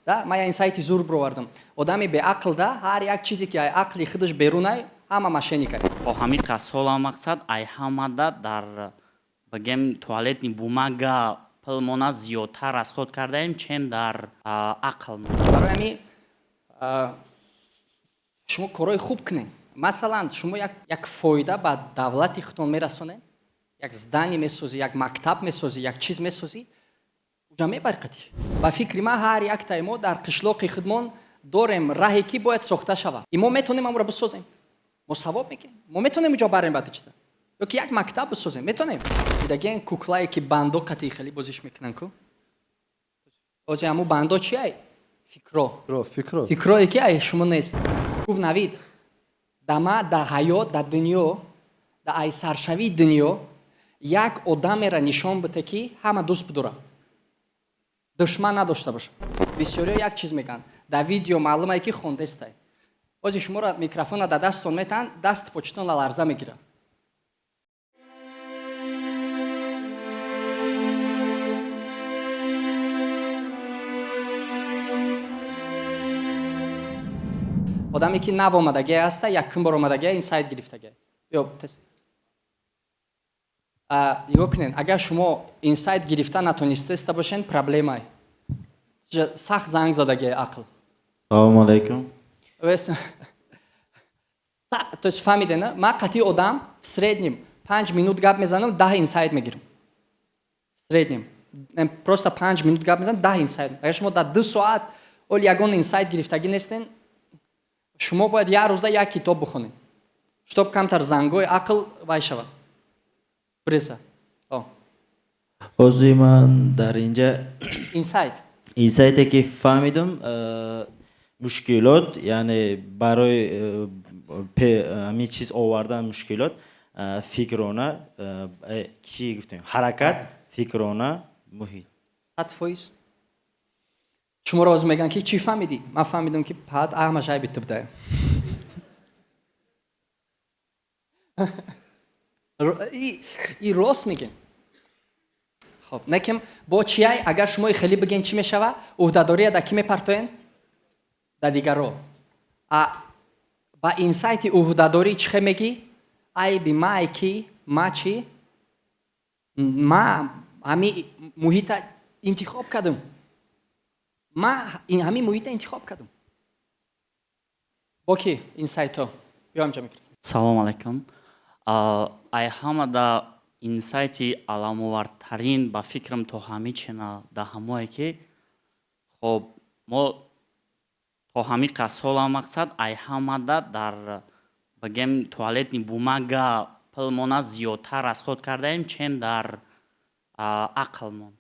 Да, ман я инсайти зур бировардам. Одами беақл да ҳар як чизе, ки ай ақли худаш берунай, ҳама мошенникай. Бо ҳамин қасола мақсад ай ҳамада дар, бигем, туалетный бумага пулмона зиёдтар расход кардаем, чем дар ақлмон. Барои ҳамин шумо корҳои хуб кунед. Масалан, шумо як фоида ба давлати худтон мерасонед, як здание месозӣ, як мактаб месозӣ, як чиз месозӣ, уҷа мебари қатиш. Ба фикри ман, ҳар яктаи мо дар қишлоқи худмон дорем раҳе, ки бояд сохта шавад, и мо метавонем амро бисозем, мо савоб мекунем, мо метавонем уҷо барем баъди чиза, ё ки як мактаб бисозем, метавонем. Дидаген куклае, ки бандо қати хеле бозиш мекунанд ку? Ози ҳамун бандо чи ай? Фикро. Фикро. Фикрое, ки ай шумо нест. Гуфт Навид дама: да ҳаёт, да дунё, да ай саршавии дунё як одамеро нишон бите, ки ҳама дӯст бидорад, душман надошта бошад. Бисёриҳо як чиз мегӯянд: дар видео маълумае, ки хондестай. Ози шуморо микрофона дар дасттон метаҳанд, даст почитон ларза мегирад. Одаме, ки нав омадагия ҳаста, якум бор омадагия, инсайт гирифтагия ё тест. Нигоҳ кунед, агар шумо инсайт гирифта натонистаиста бошед, проблемай сахт занг задагия ақл. Салому алайкум. То есть фаҳмиде, на? Ман қатъи одам в среднем 5 минут гап мезанам, 10 инсайт мегирам. В среднем просто 5 минут гап мезанам, 10 инсайт. Агар шумо дар 2 соат оли ягон инсайт гирифтагӣ нестен, шумо бояд як рӯзда як китоб бихонед, чтоб камтар зангои ақл вай шавад, бреса. Ҳозир ман дар инҷа инсайт. Инсайте, ки фаҳмидум, мушкилот, яъне барои ҳамин чиз овардан мушкилот, фикрона, чӣ гуфтем, ҳаракат, фикрона, муҳит. 100%. Шуморо ҳозир мегӯянд, ки чӣ фаҳмидӣ? Ман фаҳмидам, ки пад аҳмаш айби ту буда. И рост мегӯем. Хоб, некем бо чиай? Агар шумо хеле бигӯен, чӣ мешава? Ӯҳдадория да кӣ мепартоен? Да дигаро. А ба инсайти ӯҳдадорӣ чӣ хе мегӣ? Айби май, ки ма чӣ, ма ҳами муҳита интихоб кардам, ма ҳамин муҳита интихоб кардам. Бо ки инсайто ё ҳамҷа микрофон. Салому алайкум. Ай ҳамада инсайти аламовартарин ба фикрам то ҳамин чина да ҳамое, ки хоб, мо то ҳамин қасола мақсад ай ҳамада дар, бигем, туалетный бумага пулмона зиёдтар расход кардаем, чем дар ақлмон.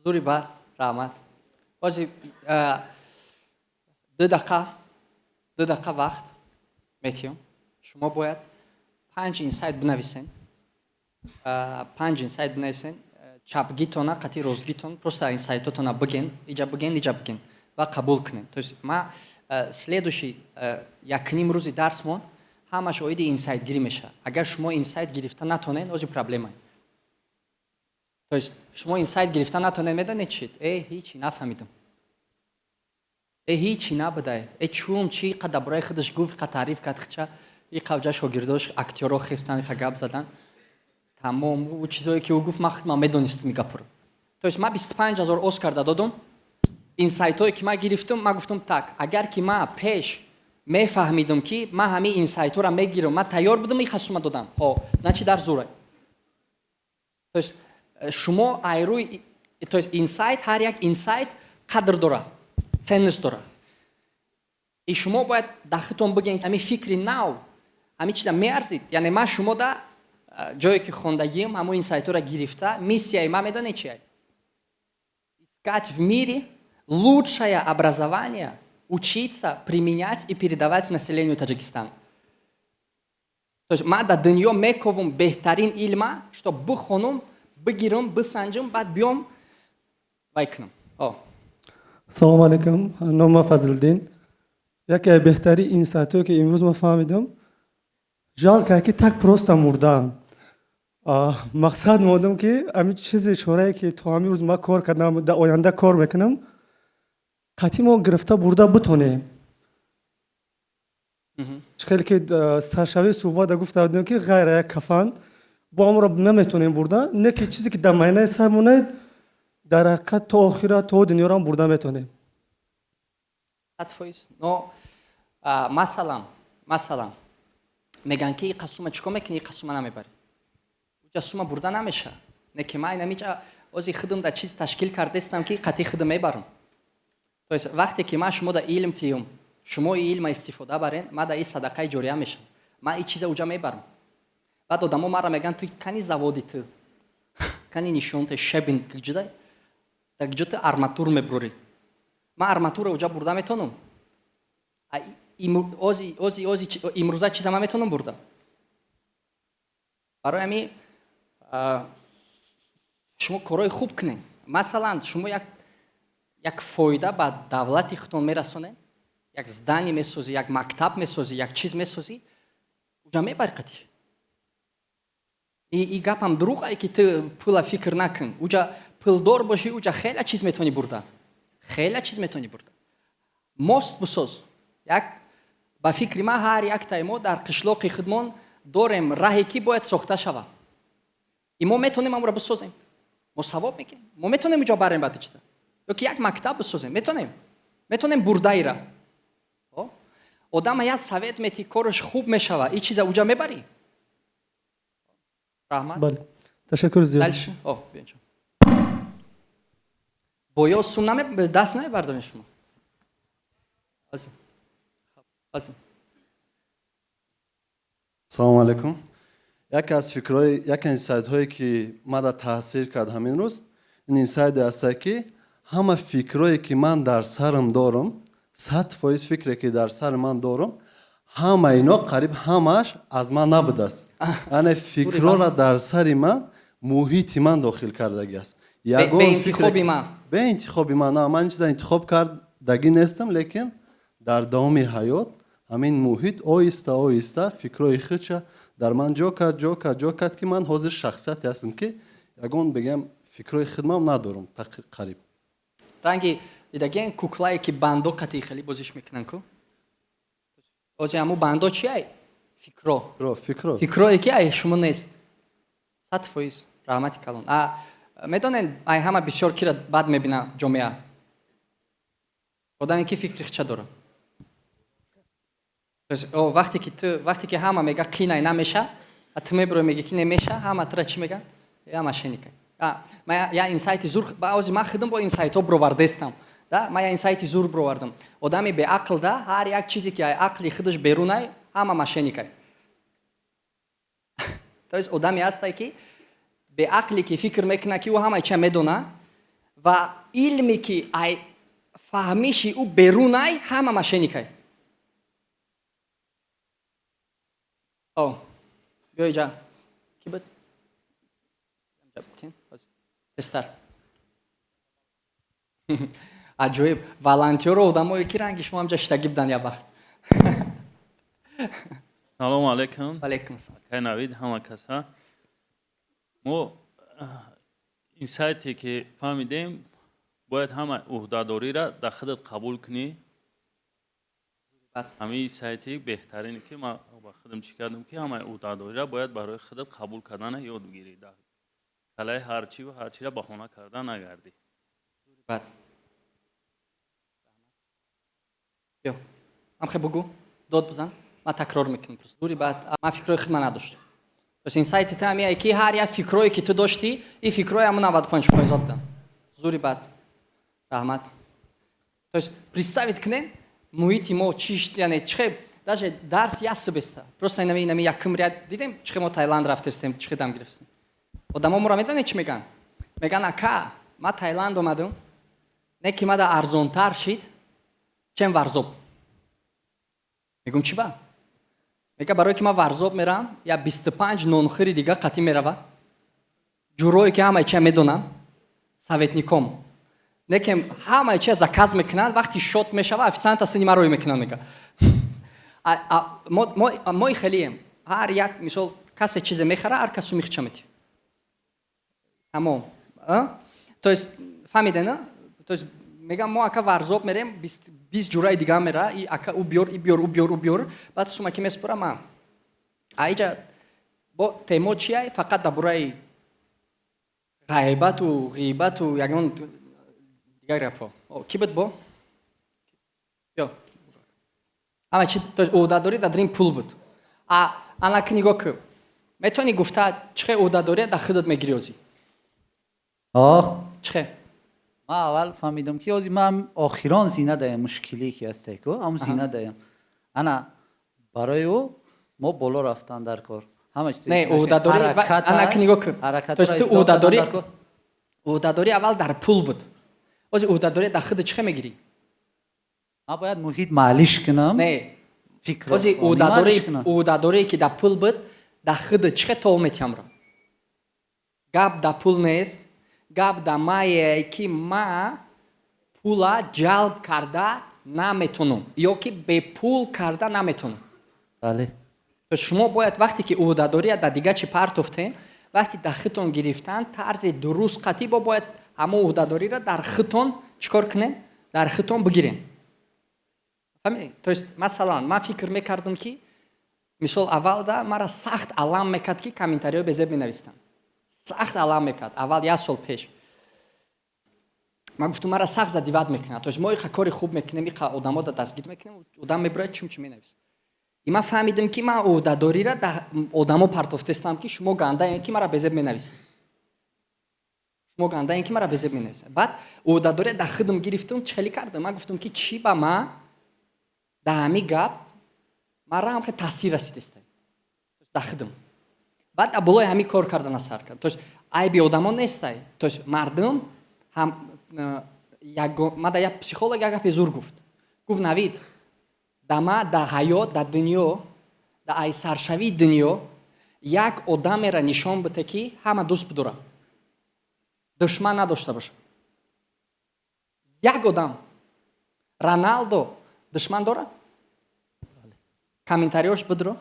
Зури бар, раҳмат. Бози 2 дақиқа, 2 дақиқа вақт метиҳам. Шумо бояд панҷ инсайт бинависен, панҷ инсайт бинависен, чапгитона қатъи ростгитон. Просто инсайтотона биген, иҷа биген, иҷа биген ва қабул кунен. То есть ма следующий якним рӯзи дарсмон ҳамаш оиди инсайтгирӣ мешавад. Агар шумо инсайт гирифта натонед, ози проблема. То есть шумо инсайт гирифта натонед, медонед чи? Э, ҳичи нафаҳмидам, э, ҳичи набудай, э, чум чи қа дар бораи худаш гуфт, қа таъриф кард хича, и қавҷа шогирдош актёро хестан, қа гап задан, тамом. Ӯ чизое, ки ӯ гуфт, ман худман медонистам и гапро. То есть ман 25 000 Оскар да додум. Инсайтҳое, ки ман гирифтам, ман гуфтам так: агар ки ман пеш мефаҳмидам, ки ман ҳамин инсайтҳоро мегирам, ман тайёр будам, и сума додам. Ҳо, значит, дар зура. То есть шумо айрӯи, то есть инсайт, ҳар як инсайт қадр дора, ценность дора, и шумо бояд дар худтон бигӯед: ҳамин фикри нав, ҳамин чиза меарзид. Яъне ман шумо да ҷое, ки хондагиам, ҳамон инсайтҳоро гирифта, миссияи ман медонед чи? Искать в мире лучшее образование, учиться, применять и передавать населению Таджикистана. То есть ман дар дунё мековум беҳтарин илма, чтоб бихонум, бигирам, бисанҷам, баъд биём вай кунам. Салому алайкум, номи ман Фазлиддин. Яке аз беҳтарин инсайтҳое, ки имрӯз ман фаҳмидам: жалко, ки так просто мурдаам. Мақсад мондам, ки ҳамин чизи чорае, ки то ҳамин рӯз ман кор кардам, дар оянда кор мекунам, қатъи мо гирифта бурда бутонем. Чӣ хеле ки саршавии суҳбата гуфта будем, ки ғайр як кафан бо ҳамонро наметонем бурда, не ки чизе, ки дар майнаи сар монад, дар ҳақиқат то охира, то дунёрам бурда метонем. 100%. Но масалан, мегӯянд, ки иқа сума чӣ кор мекунӣ, иқа сума намебарӣ, уҷа сума бурда намеша. Не ки ман инамиҷа ози худам да чиз ташкил кардестам, ки қатъи худам мебарам. То есть вақте ки ман шумо да илм тиюм, шумо и илма истифода барен, ман да и садақаи ҷория мешам, ман и чиза уҷа мебарам. Баъд одамо маро мегӯянд: «Ту кани заводи ту, кани нишонте, щебень куҷода, дар куҷо ту арматур мебурӣ?» Ман арматурро уҷа бурда метонам. Ози имрӯза чиза ман метонам бурда. Барои ҳамин шумо корҳои хуб кунед. Масалан, шумо як фоида ба давлати худтон мерасонед, як здание месозӣ, як мактаб месозӣ, як чиз месозӣ, уҷа мебари қатиш. И гапам дурӯғ ай, ки ту пула фикр накун. Уҷа пулдор бошӣ, уҷа хеле чиз метавонӣ бурда, хеле чиз метавонӣ бурда. Мост бисоз. Як ба фикри ман, ҳар яктаи мо дар қишлоқи худмон дорем раҳе, ки бояд сохта шавад, и мо метавонем амро бисозем, мо савоб мекунем, мо метавонем уҷо барем. Баъди чиза ё ки як мактаб бисозем, метавонем бурдаира. Одама як совет мети, кораш хуб мешава, и чиза уҷа мебарӣ. Раҳмат. Бале, ташаккур зиёд. Дальше. О, биёнчо. Боё сум наме даст намебардорем шумо. Азим. Азим. Салому алайкум. Яке аз фикрҳои, яке аз инсайтҳое, ки мада таъсир кард ҳамин рӯз, ин инсайде аст, ки ҳама фикрҳое, ки ман дар сарам дорам, 100% фикре, ки дар сари ман дорам, ҳама ино, қариб ҳамааш аз ман набудааст. Яъне фикрҳоро дар сари ман муҳити ман дохил кардагиаст. Бе интихоби ман. Бе интихоби ман. На, ман ин чиза интихоб кардагӣ нестам, лекин дар давоми ҳаёт ҳамин муҳит оҳиста оҳиста фикрҳои худша дар ман ҷо кард, ҷо кард, ҷо кард, ки ман ҳозир шахсияте ҳастам, ки ягон, бигам, фикрҳои худмам надорам қариб. Ранги дидаген куклае, ки бандо қати хеле бозиш мекунанд ку. Ози ҳамун бандо чи ай? Фикро. Фикро, фикро. Фикрое, ки ай шумо нест. 100%. Раҳмати калон. А медонед, ай ҳама бисёр кира бад мебина ҷомеа? Одаме, ки фикри хича дора. Вақте ки ту, вақте ки ҳама мега қинай намеша, а ту мебирои, меги, ки немеша, ҳама тура чӣ меган? Я мошенника. Ма я инсайти зур, баъзи ман худам бо инсайтҳо бировардестам. Да, ман я инсайти зур бировардам. Одами беақл да ҳар як чизе, ки ай ақли худаш берунай, ҳама мошенникай. То есть одаме ҳастай, ки беақле, ки фикр мекунад, ки ӯ ҳамаи чия медона, ва илме, ки ай фаҳмиши ӯ берунай, ҳама мошенникай. О, биё иҷа. Ки буд? Тезтар. Аҷоиб, волонтёру одамое, ки ранги шумо ҳамҷа шитагӣ будан як вақт. Салому алайкум. Алайкум ассалом. Акай Навид, ҳама каса. Мо инсайте, ки фаҳмидем, бояд ҳама ӯҳдадориро дар худат қабул кунӣ. Ҳамин инсайти беҳтарине, ки ман ба худам чӣ кардам, ки ҳамаи ӯҳдадориро бояд барои худат қабул кардана ёд бигирӣ, калаи ҳарчиву ҳарчиро баҳона карда нагардӣ. Бад биё, ҳамхе бугӯ, дод бизан, ман такрор мекунам просто. Дури баъд ман фикрҳои худма надоштам. То есть инсайти ту ҳамияе, ки ҳар як фикрое, ки ту доштӣ, ин фикрҳои ҳамун 95% буданд. Зури бад, раҳмат. То есть представить кунед, муҳити мо чиш, яъне чихе даже дарс як субеста просто инами якум ряд дидем, чихе мо Таиланд рафтестем, чихе дам гирифтем. Одамо моро медонед, чӣ мегӯянд? Мегӯянд: «Ака, ма Таиланд омадам, не ки мада арзонтар шид, чем Варзоб». Мегӯм: «Чӣ ба?» Мега: «Барое ки ман Варзоб мерам, я 25 нонхӯри дига қатӣ мерава, ҷурое, ки ҳамаи чия медонам, советником не ки ҳамаи чия заказ мекунанд, вақти счёт мешава, официанта сини ма рӯй мекунанд». Мега: «Мои хелием, ҳар як, мисол, касе чизе мехара, ҳар кас сумихча метиҳ». Тамом. То есть фаҳмиде, на? То есть мегам, мо, ака, Варзоб мерем, 20 ҷураи дига мера, и ака, ӯ биёр, и биёр, ӯ биёр, ӯ биёр, баъд сума ки меспора ман. А иҷа бо темо чия? Фақат дар бораи ғайбату ғибату ягон дигар гапҳо. Кӣ буд бо? Ё. Ама чи, то есть ӯҳдадорӣ дар дрин пул буд. А ана ки нигоҳ кун. Метавонӣ гуфта, чӣ хел ӯҳдадория дар худат мегирӣ озӣ? Оҳ. Чӣ хел? Ман аввал фаҳмидам, ки ози ман охирон зина даям, мушкиле ки ҳасте ку, ҳамн зина даям. Ана барои ӯ мо боло рафтан дар кор. Ҳама чиз. Не, ӯҳдадорӣ, ана ки нигоҳ кун. То есть ту ӯҳдадорӣ аввал дар пул буд. Ози ӯҳдадория дар худат чӣ хел мегирӣ? Ман бояд муҳит маълиш кунам. Не. Фикр. Ози ӯҳдадорие ки дар пул буд, дар худат чӣ хел тов метиҳамро? Гап дар пул нест, гап дар мае ки ма пула ҷалб карда наметонам ё ки бепул карда наметонам. Бале. Шумо бояд, вақте ки ӯҳдадория дар дигар чӣ партофтем, вақте дар худтон гирифтан, тарзи дуруст қатъӣ бо бояд ҳамон ӯҳдадориро дар худтон чӣ кор кунем? Дар худтон бигирем. Фаҳмидед? То есть, масалан, ман фикр мекардам, ки мисол, аввалда мара сахт алам мекард, ки комментариҳои безеб менавистанд. Сахт алам мекард. Аввал, як сол пеш. Ман гуфтам, мара сахт задевать мекунад. То есть мо иқа кори хуб мекунем, иқа одамо дастгир мекунем, одам мебурад, чим чи менависад. И ман фаҳмидам, ки ман ӯҳдадориро дар одамо партофтестам, ки шумо гандаем, ки мара безеб менависед. Шумо гандаем, ки мара безеб менависед. Баъд ӯҳдадория дар худам гирифтам, чӣ хеле кардам? Ман гуфтам, ки чӣ ба ма дар ҳамин гап мара ҳам хеле таъсир расидеста дар худам. Баъд дар болои ҳамин кор кардана сар кард. То есть айби одамо нестай. То есть мардум ҳам ма дар як психолог як гапи зур гуфт. Гуфт: «Навид, да ма дар ҳаёт, дар дунё, дар ай саршавии дунё як одамеро нишон бите, ки ҳама дӯст бидорад, душман надошта бошад. Як одам». Роналдо душман дорад? Комментариёш бидро.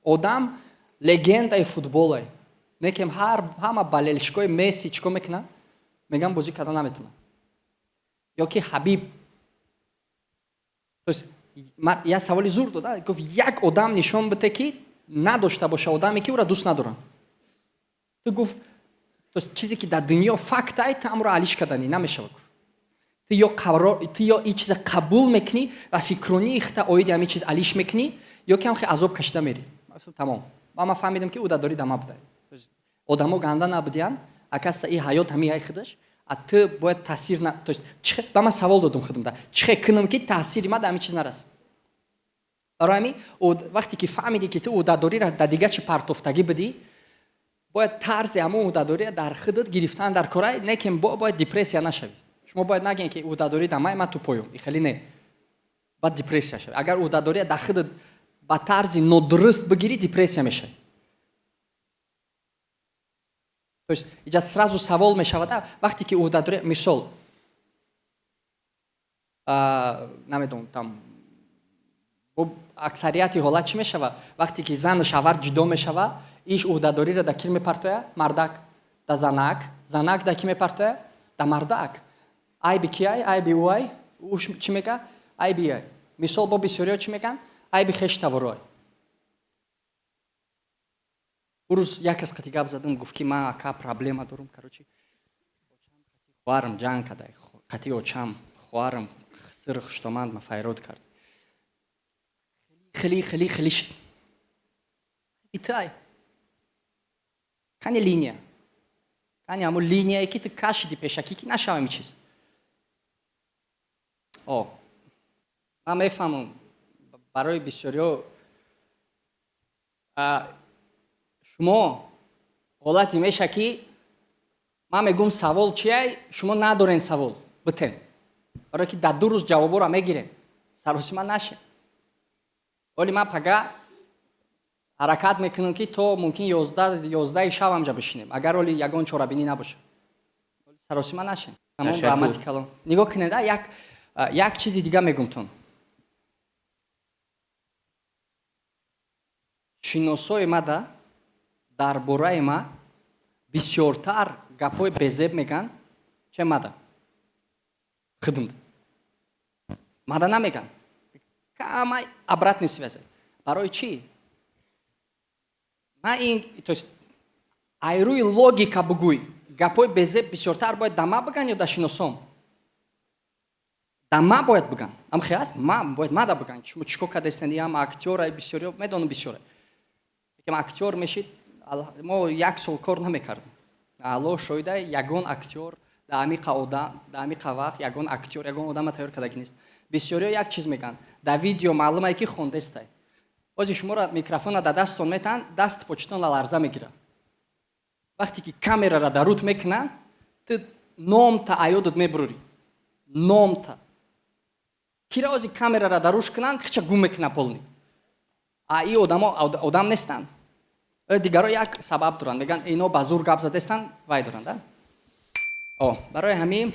Одам легендаи футболае. Некем ҳар ҳама болельщикои Месси чӣ кор мекунанд? Мегӯянд, бозӣ карда наметавонад. Ё ки Ҳабиб. То есть як саволи зур дода, гуфт: «Як одам нишон бите, ки надошта боша одаме, ки ӯро дӯст надоранд». Ту гуфт, то есть чизе ки дар дунё фактай, ту амро алиш карданӣ намешавад, гуфт. Ту ё қарор, ту ё ин чиза қабул мекунӣ ва фикронии худта оиди ҳамин чиз алиш мекунӣ, ё ки ҳам хеле азоб кашида мерӣ. Тамом. Ва ман фаҳмидам, ки ӯҳдадорӣ дар ман буда. Одамо ганда набудиянд, акаста и ҳаёт ҳамин ай худаш, а ту бояд таъсир на, то есть ба ман савол додум худамда: чӣ хел кунам, ки таъсири ман дар ҳамин чиз нарасад? Барои ҳамин, вақте ки фаҳмидӣ, ки ту ӯҳдадориро дар дигар чӣ партофтагӣ будӣ, бояд тарзи ҳамон ӯҳдадория дар худат гирифтан дар корай, не ки бояд депрессия нашавӣ. Шумо бояд нагӯед, ки ӯҳдадорӣ дар май, ман тупоём. И хеле не. Баъд депрессия шавӣ. Агар ӯҳдадория дар худат ба тарзи нодуруст бигирӣ, депрессия мешавӣ. То есть иҷа сразу савол мешавад, вақте ки ӯҳдадория, мисол, намедонам, там аксарияти ҳолат чӣ мешавад? Вақте ки зану шавҳар ҷудо мешава, иш ӯҳдадориро дар кӣ мепартояд? Мардак да занак, занак да кӣ мепартояд? Да мардак. Айби ки ай? Айби ӯ ай. Ӯ чӣ мега? Айби ай. Мисол, бо бисёриҳо чӣ мегӯянд? Айби хештаворой. Ӯ рӯз як кас қати гап задам, гуфт, ки ман, ака, проблема дорум, короче, хоҳарам ҷанг када қати очам, хоҳарам сир хуштоманд ма файрод кард, хеле хеле хеле шид. Итай кани линия, кани ҳамун линияе, ки ту кашиди пешакӣ, ки нашава ҳамин чиз. О, ман мефаҳмам, барои бисёриҳо шумо ҳолате меша, ки ман мегӯм, савол чия, шумо надорен савол битен, барое ки дар 2 рӯз ҷавоборо мегирем, саросима нашем. Оли ман пага ҳаракат мекунам, ки то мумкин 11-и шаб ҳамҷа бишинем, агар оли ягон чорабинӣ набошад, саросима нашем. Тамом, раҳмати калом. Нигоҳ кунед, як чизи дига мегумтон. Шиносои мада дар бораи ма Бисёртар гапҳои безеб меган, че мада хидмда мада намеган. Камай обратный связь. Барои чӣ? На ин, то есть айрӯи логика бугӯй, гапҳои безеб бисёртар бояд да ма биган ё да шиносон? Да ма бояд биган. Амхе аст, ма бояд мада биган, ки шумо чӣ кор кардастен. Ям актёра бисёриё медонам, бисёре якам актёр мешид. Мо як сол кор намекардем. Алло шоҳида, ягон актёр да амиқа одам, да амиқа вақт ягон актёр ягон одама тайёр кардаги нест. Бисёриё як чиз мегӯянд: дар видео маълумае, ки хондестай. Ози шуморо микрофона дар дасттон метаҳанд, даст почитон ларза мегирад. Вақте ки камерара дар рут мекунанд, ту номта аёдат мебурӣ. Номта кира ози камерара дар руш кунанд, хича гум мекуна полный. А и одамо одам нестанд. Дигаро як сабаб доранд, мегӯянд, ино ба зур гап задестанд, вай доранд. О, барои ҳамин.